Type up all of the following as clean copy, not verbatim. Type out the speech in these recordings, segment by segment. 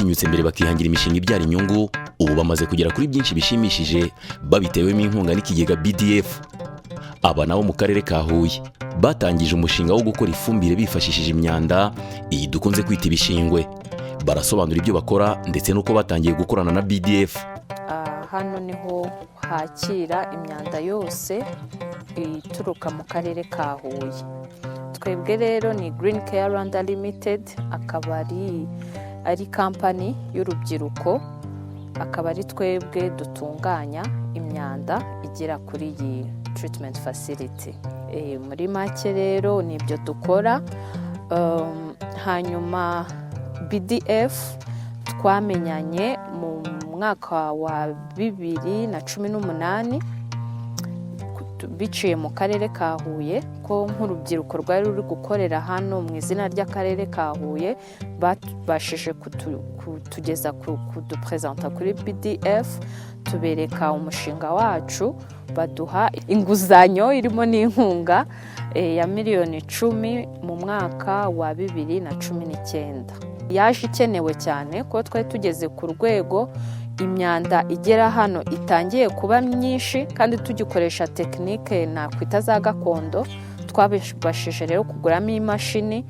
Baratinyutse mbere bakihangira imishinga ibyara inyungu. Ubu bamaze kugera kuri byinshi bishimishije babitewemo inkunga n'ikigega BDF. Aba nabo mu karere ka Huye batangije umushinga wo gukora ifumbire bifashishije imyanda iyi dukunze kwita ibishingwe. Barasobanura ibyo bakora ndetse n'uko batangiye gukorana na BDF. Hano niho hakira imyanda yose ituruka mu karere ka Huye. Twebwe rero ni Green Care Rwanda Limited, akaba ari kampani y'urubyiruko, akaba ari twebwe dutunganya imyanda igera kuri iyi treatment facility. Muri make rero ni ibyo dukora. Hanyuma BDF twamenyanye mu mwaka wa 2018 biciye mu karere ka Huye, ko nk'urubyiruko rwari ruri gukorera hano mu izina ry'akarere ka Huye babashije kutugeza, kuduperezanta kuri BDF, tubereka umushinga wacu, baduha inguzanyo irimo n'inkunga ya miliyoni 10 mu mwaka wa 2019. Yaje ikenewe cyane kuko twari tugeze ku rwego imyanda igera hano itangiye kuba myinshi kandi tugikoresha tekinike nakwita za gakondo. Twabashije rero kuguramo imashini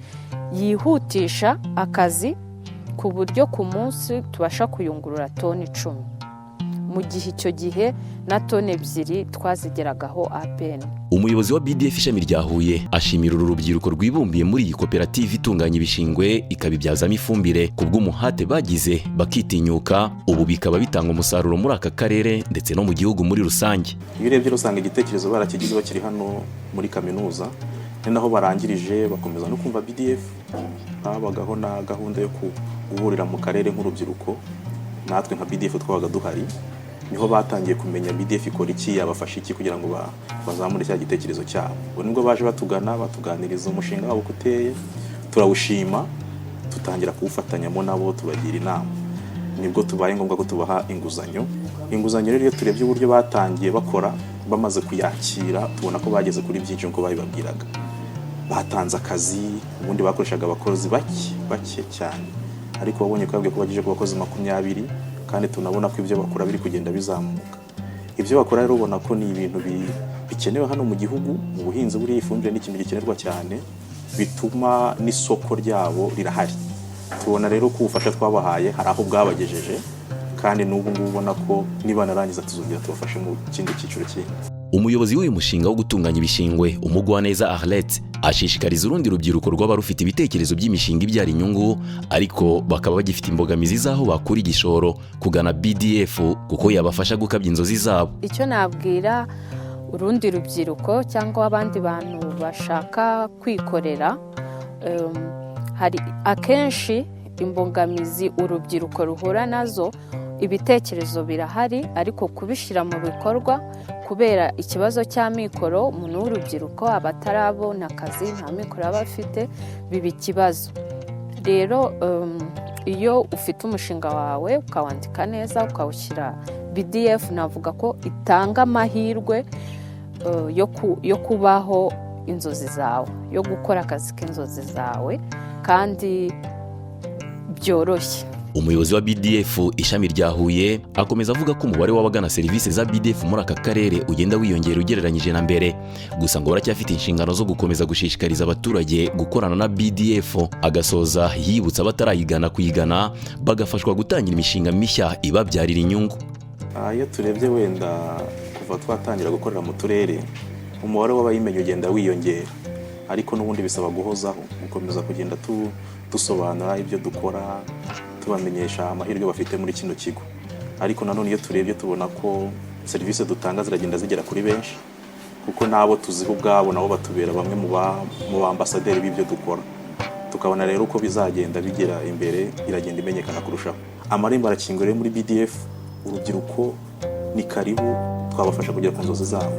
yihutisha akazi, ku buryo ku munsi tubasha kuyungurura toni 10, mu gihe icyo gihe na toni 2 twazigeragaho à peine. Umuyobozi wa BDF ishami rya Huye ashimira uru rubyiruko rwibumbiye muri iyi koperative itunganya ibishingwe ikabibyazamo ifumbire ku bw'umuhate bagize bakitinyuka, ubu bikaba bitanga umusaruro muri aka karere ndetse no mu gihugu muri rusange. Iyo urebye usanga igitekerezo barakigize bakiri hano muri kaminuza, ni naho barangirije bakomeza no kumva BDF. Habagaho na gahunda yo guhurira mu karere nk'urubyiruko, natwe nka BDF twabaga duhari. Niho batangiye kumenya BDF ikora iki, yabafasha iki kugira ngo bazamure cya gitekerezo cyabo. Ubwo nibwo baje batugana, batuganiriza umushinga wabo uko uteye, turawushima, tutangira kuwufatanyamo nabo, tubagira inama. Nibwo tubaye ngombwa ko tubaha inguzanyo. Inguzanyo rero, iyo turebye uburyo batangiye bakora bamaze kuyakira, tubona ko bageze kuri byinshi nk'uko babibabwiraga. Batanze akazi, ubundi bakoreshaga abakozi bake bake cyane, ariko babonye ko babwiye ko bagejeje ku bakozi 20, kandi tunabona ko ibyo bakora biri kugenda bizamuka. Ibyo bakora rero ubona ko ni ibintu bikenewe hano mu gihugu. Mu buhinzi buriya ifumbire ni ikintu gikenerwa cyane, bituma n'isoko ryabo rirahari. Tubona rero ko ubufasha twabahaye hari aho bwabagejeje, kandi n'ubu ngubu ubona ko niba narangiza tuzongera tubafashe mu kindi cyiciro kindi. Umuyobozi w'uyu mushinga wo gutunganya ibishingwe, Umugwaneza Arlette, ashishikariza urundi rubyiruko rwaba rufite ibitekerezo by'imishinga ibyara inyungu ariko bakaba bagifite imbogamizi z'aho bakura igishoro kugana BDF, kuko yabafasha gukabya inzozi zabo. Icyo nabwira urundi rubyiruko cyangwa abandi bantu bashaka kwikorera, hari akenshi imbogamizi urubyiruko ruhura nazo. Ibitekerezo birahari, ariko kubishyira mu bikorwa kubera ikibazo cy'amikoro, umuntu w'urubyiruko aba atarabona akazi, nta mikoro aba afite, biba ikibazo. Rero iyo ufite umushinga wawe ukawandika neza ukawushyira BDF, navuga ko itanga amahirwe yo kubaho inzozi zawe, yo gukora akazi k'inzozi zawe kandi byoroshye. Umuyobozi wa BDF ishami rya Huye akomeza avuga ko umubare w'abagana serivisi za BDF muri aka karere ugenda wiyongera ugereranyije na mbere, gusa ngo baracyafite inshingano zo gukomeza gushishikariza abaturage gukorana na BDF. Agasoza yibutsa abatarayigana kuyigana, bagafashwa gutangira imishinga mishya ibabyarira inyungu. Iyo turebye wenda kuva twatangira gukorera mu turere, umubare w'abayimenya ugenda wiyongera, ariko n'ubundi bisaba guhozaho, gukomeza kugenda dusobanura ibyo dukora, tubamenyesha amahirwe bafite muri kino kigo. Ariko nanone iyo turebye tubona ko serivisi dutanga ziragenda zigera kuri benshi, kuko n'abo tuziha ubwabo nabo batubera bamwe mu ba ambasaderi b'ibyo dukora. Tukabona rero uko bizagenda bigera imbere, iragenda imenyekana kurushaho. Amarembo arakinguye rero muri BDF, urubyiruko ni karibu, twabafasha kugera ku nzozi zabo.